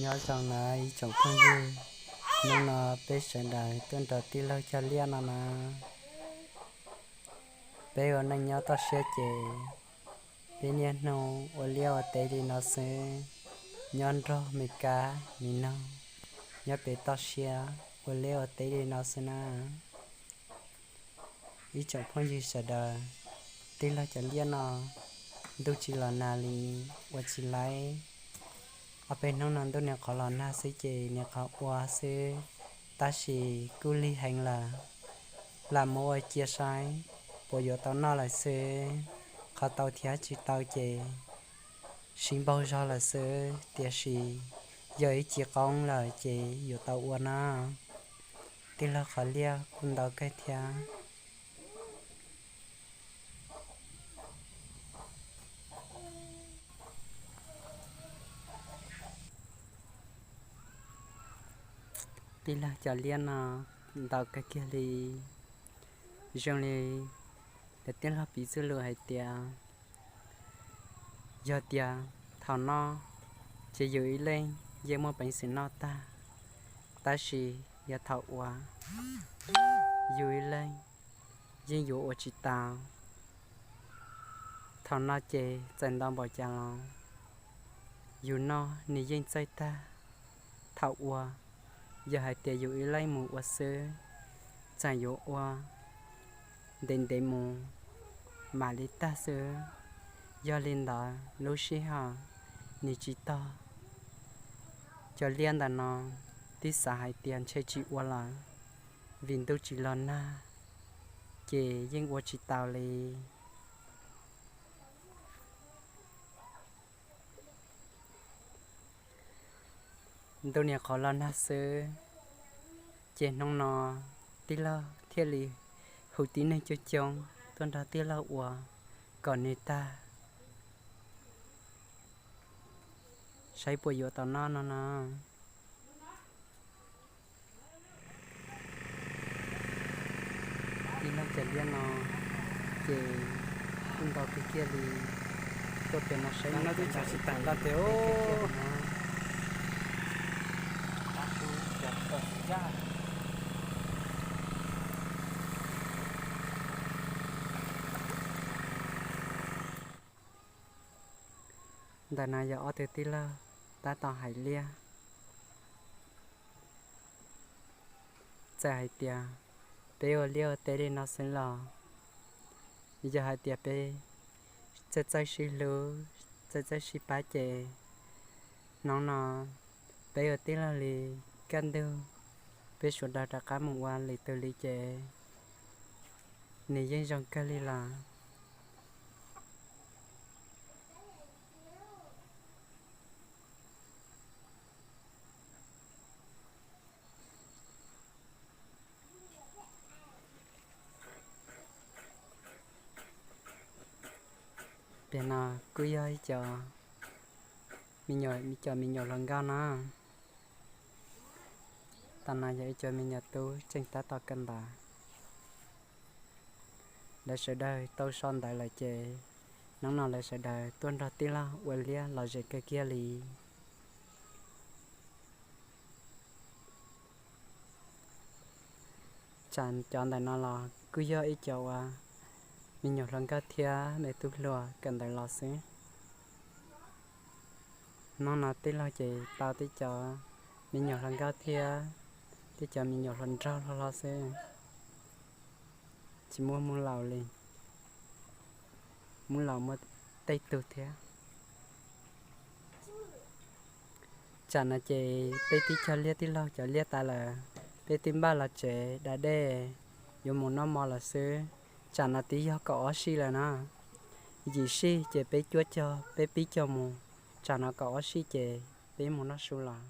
Nyob zoo na ib tsoom phooj ywg, hnub no peb sawv daws tuaj nrog tij laug cog liaj no na. Peb ua neej nyob toj siab ces peb niaj hnub ua liaj ua teb li no xwb, nyob nrog me kab me noog, nyob pem toj siab ua liaj ua teb li no xwb na. Ib tsoom phooj ywg sawv daws, tij laug cov liaj no ntuj tsis los nag li, ua tsis laib. Ob peb hnub no ntuj niag qhov los nag xwb ces niag qhov ua xwb, tab sis kuj lig heev lawm. Lam mus ua cia saib puas yuav tau noj lawm xwb, qhov tau thiab tsis tau ces sib npaug zog lawm xwb, tiam sis yog ib ci qoob lawm ces yuav tau ua na. Tij laug qhov liaj kuj ntau kawg thiab. Tij laug cov liaj no ntau kawg kiag li. Zoo li lawv tij laug piv txoj lus hais tias, yog tias thaum noj ces yus ib leeg yeej muaj peev xwm noj tag, tab sis yog thaum ua, yus ib leeg yeej yuav ua tsis tau. Thaum noj ces txawm ntau npaum cas los yus noj nws yeej txawj tag. Thaum ua, yog hais tias yus ib leeg mus ua xwb, txawm yuav ua ntev ntev mus mam li tag xwb. Yog li ntawd lub sij hawm nws tsis tog. Cov liaj ntawm no twb xav hais tias ntshe tsis ua lawm, vim ntuj tsis los nag ces yeej ua tsis tau li. Ntuj niag qhov los nag xwb, ces hnub no tij laug thiaj li hu tib neeg coob coob tuaj nrog tij laug ua kom nws tag, saib puas yuav tau noj no no. Tij laug cov liaj no ces kuj ntau kawg kiag li. Tuaj pem no saib no twb tsis tas ntau tiag. Ntawm no yog ob tug tij laug tab tom hais liaj. Txawm hais tias peb ua liaj ua teb li no xwb los yog hais tias peb txawj txawj sib hlub, txawj txawj sib pab ces hnub no peb ua tij laug li kaj ntug, peb sawv daws rov qab mus ua lwm tus li ces nws yeej zoo kawg li lawm. Pem no kuj yog ib co me nyuam, cov me nyuam hluas nkauj no. Tam no yog ib co me nyuam tub tseem tab tom kawm ntawv. Lawv sawv daws tau so ntawv lawm ces hnub no lawv sawv daws tuaj nrog tij laug ua liaj los ze kawg kiag li. Tsam cov ntawm no los kuj yog ib co uas me nyuam hluas nkauj thiab me tub hluas kawm ntawv los xwb. Hnub no tij laug ces tau tib co me nyuam hluas nkauj thiab tib co me nyuam hluas nraug hlo hlo xwb, tsis muaj muj laus li. Muj laus muaj tej tug thiab. Tsam no ces peb twb cog liaj tij laug cov liaj tas lawm, peb twb npaj los tsev da dej yuav mus noj mov lawm xwb. Tsam no twb yog kaum ob sij lawm na, yim sij ces peb cuab cog peb pib cog mus, tsam no kaum ob sij ces peb mus noj su lawm.